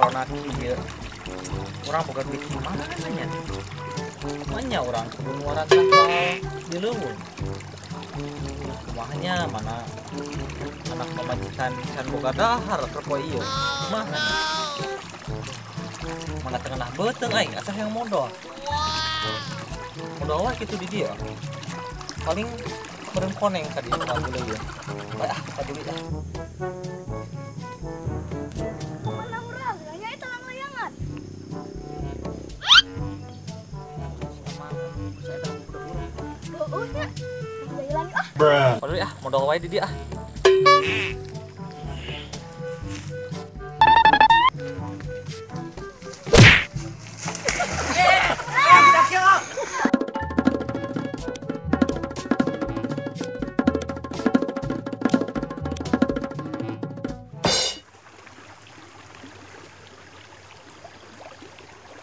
Corona kieu. Urang boga duit di mana nya? Mana urang kebun waran tangkal di leuweung. Kumahnya mana anak pamajikan can boga dahar keur poe ieu. Kumaha nya? Mana tengah beuteung aing asa hayang modal. Modal wae kitu di dieu. Paling meureun koneng ka dieu ka leuweung. Bae ah paduli ah. Mana urang? Nya eta langlayangan. Heueuh nya. Jalan ah. Paduli ah, modal wae di dieu ah.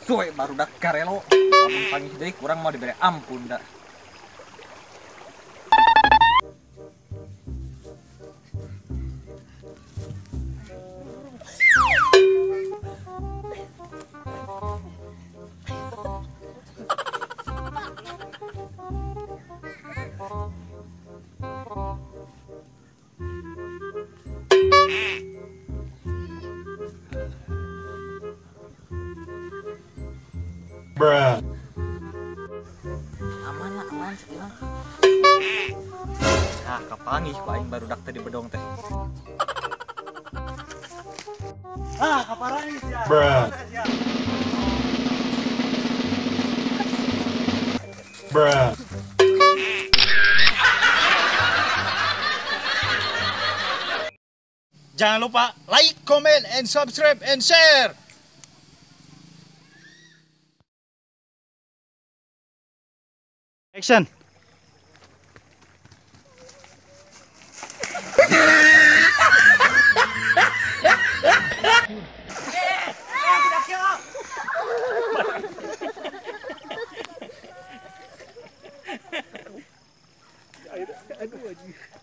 Suwe barudak karelo, lamun panggih deui kurang mau dibere ampun da. Bruh. Aman lah, aman sekilang. Nah, kapanggih ku aing barudak teh di bedong teh. Ah, kaparangis ya. Bruh. Bruh. Jangan lupa like, comment, and subscribe and share. Action. Aduh, aduh.